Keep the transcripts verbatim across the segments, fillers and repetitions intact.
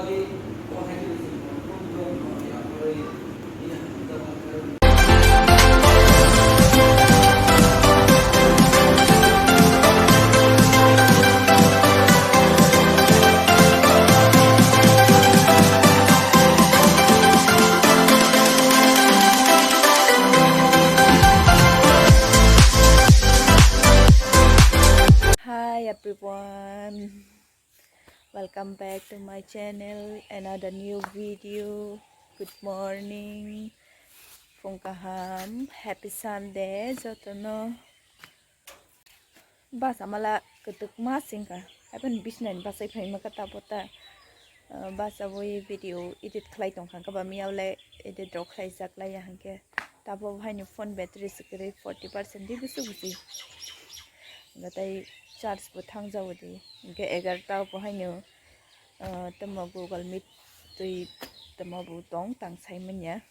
Hi everyone, welcome back to my channel, another new video. Good morning, phung kaham, happy Sunday jotono. Basa mala kwtwkma singkha, haibani bisnani bachai phaima kha tabota. Ah, basa bo video edit khlai tongkha, kaba miyao le edit rok khlai jak laiya hinkhe. Tabo haino phone battery se kwrwi forty percent di bwswk bwswi. Hwnkhe tei charge bo thang jao di. Hwnkhe egarta bo haino, ah, tamo Google Meet twi tamo bo tong tang sai manya.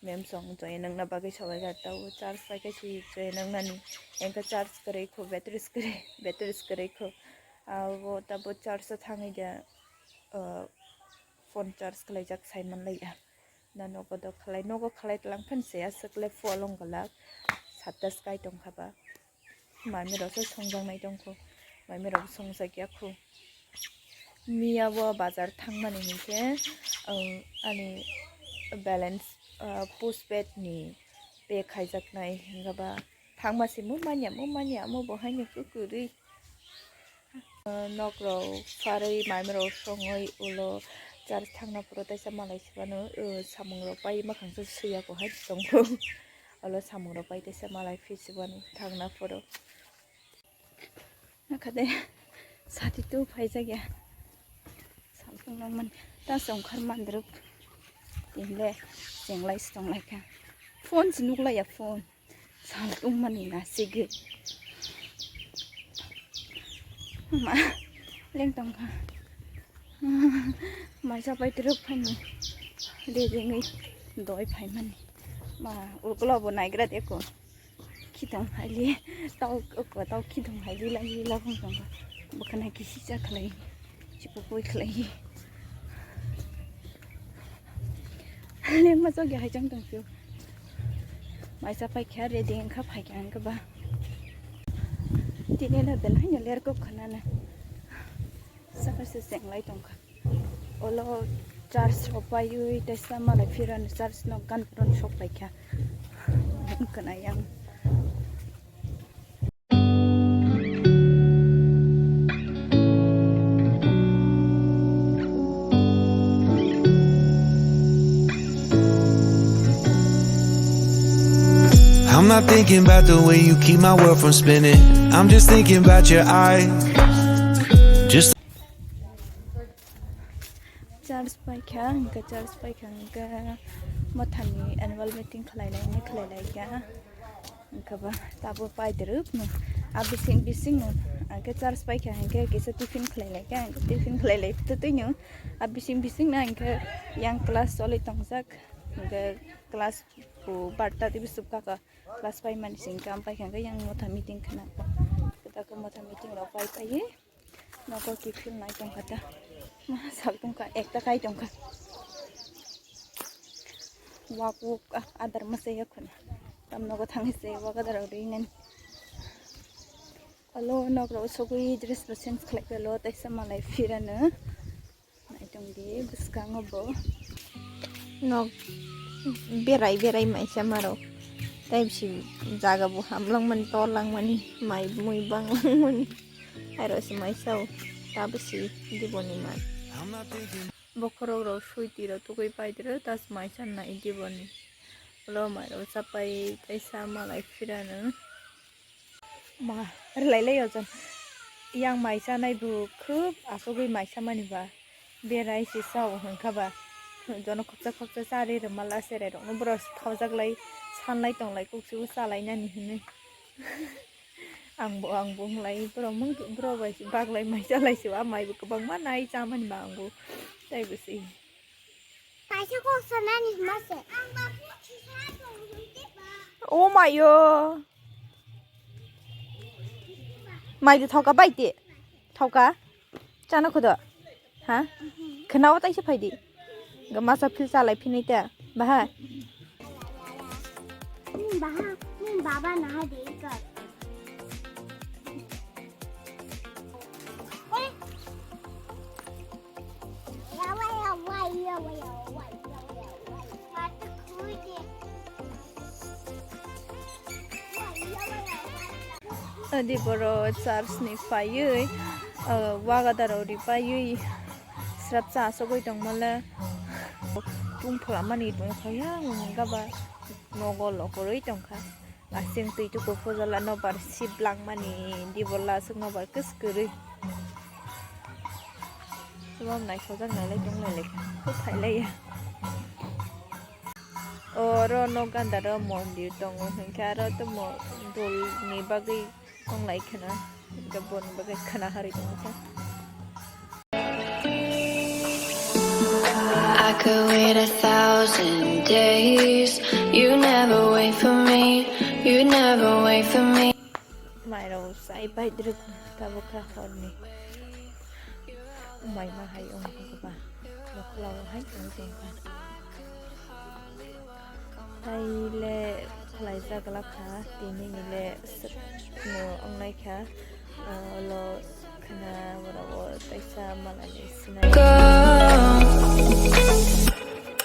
Mem song joye nangna bagwi sawai ga tao charge pai khe si joye nangnani. Engkhe charge kwrwi kho, battery se kwrwi, battery se kwrwi kho. Abo tabo charge o thangwi da, ah, phone charge khlaijak sai manlaiya. Da nogo do khlai, nogo khlai tlang phan se aswk le folong galak satta sky tongkha ba. Mami rok se songjaknai tongkho, mami rok songjakya kho. Miya bo bazar thangmani hinkhe, ang ani balance, ah, postpaid ni pay khaijaknai hinkhe ba thangma se mumanya, mumanya, amo bo haino kwrwi. Ah, nok rok pharwi mami rok songwi ulo charge thangna phuru teisa malai se phano, ah, samung rok pai makhang se suya bo hai tongo. Ulo samung rok pai teisa malai phi se phano thangna phuru. Nakhade sati tu phaijak ya. Saltung nangman ta songkhar mandruk. Tinle chenglai stong lai kha. Phone se nuk lai ya phone. Saltung mani na sigi. Ma leng tong kha. Maisa pai truk phani. De de ngai doi phai mani. Ma uklo bo naigra de ko. Khitong haili, tau, oko tau khitong haili, lai, lai, labang tong. Bwkhana kisi cha khlai, chipukui khlai. Lengma chok ya hai chang tong phio. Maisa pai kha ready wngkha phai kha wngkha ba. Tini na belai no ler kok khana na. Saka se seng lai tong kha. Olo charge rok paiwi teisa malai phirano charge no gan phirano sok paikha. Wngkha na yang. I'm not thinking about the way you keep my world from spinning. I'm just thinking about your eyes. Just Charge paikha, hingke charge paikha, hingke mothani annual meeting khlai lai ni khlai lai kha, hingke ba tabo pai drwp no, a bising bising no, hingke charge paikha, hingke kisa tiffin khlai lai kha, hingke tiffin khlai lai twtwi no, a bising bising no hingke yang class choli tongjak, hingke class bo barta tei bisuk kaka class paimani sing kam paikha, hingke yang motha meeting khna, kisa khe motha meeting rok pai paiwi. Nogo kiphil nai tongkha ta. Ma sal tongkha, ekta kai tongkha. Wak wuk, ah, adar masa ya khuna. Tam nogo thangwi se wak adar rok ri nani. Alo nok rok sogwi dress bo change khlai pelo, taisa malai phirano. Nai tong di bwskango bo. Nok berai berai maisa maro. Tai bisi jaga bo hamlangmani, torlangmani, mai mui banglangmani. Airo se maisa o, ta bisi diboni mai. Bokhorok rok sui twi rok tugui pai twi rok, ta se maisa nai diboni. Ulo mai rok chapai taisa malai phirano. Ma, rwlai lai o jon. Yang mai chanai bo khub asugwi mai chamani ba. Berai se chao hwnkha ba. Jono khopsa khopsa chari rwma la cherai rokno borok thawjak lai, sanlai tonglai kuk se o chalainani hinwi. Ang bo, ang bo wng lai borok mung, borok bai se bak lai mai cha lai se o, a mai bo kwbangma nai chamani ba ang bo. Tai bo se. Kaisa kok sanani hwnma se. O mayo. Mai de thoka bai de. Thoka. Chana khudo. Ha? Khwnao taisa phaidi. Ga masa phil chalai phini ta. Baha. Baha, baba naha de kar. Adi boro church ni paiwi, ah, wagadaro ri paiwi srap cha asogwi tongmale. Tung phulamani tongkha ya, gaba nogo lokorwi tongkha. Asing twi tuku phujala nobar siblang mani dibola aswk nobar kwskwrwi. Tubam naithokjak nailai tonglailai kha, kok khailaiya. Oro nok gandaro mondir tongo, hinkhe aro tamo dolni bagwi tonglai khna, hinkhe boni bagwi khna harwi tongkha. I could wait a thousand days. You never wait for me. You never wait for me. Mairok sai bai druk tabuk kha horni. Mai ma hai ong kha ba. Mokla hai ong tong kha. Hai le khlaijak la kha, tini ni le no ong nai kha. Ulo khna borok o kaisa malani sinai.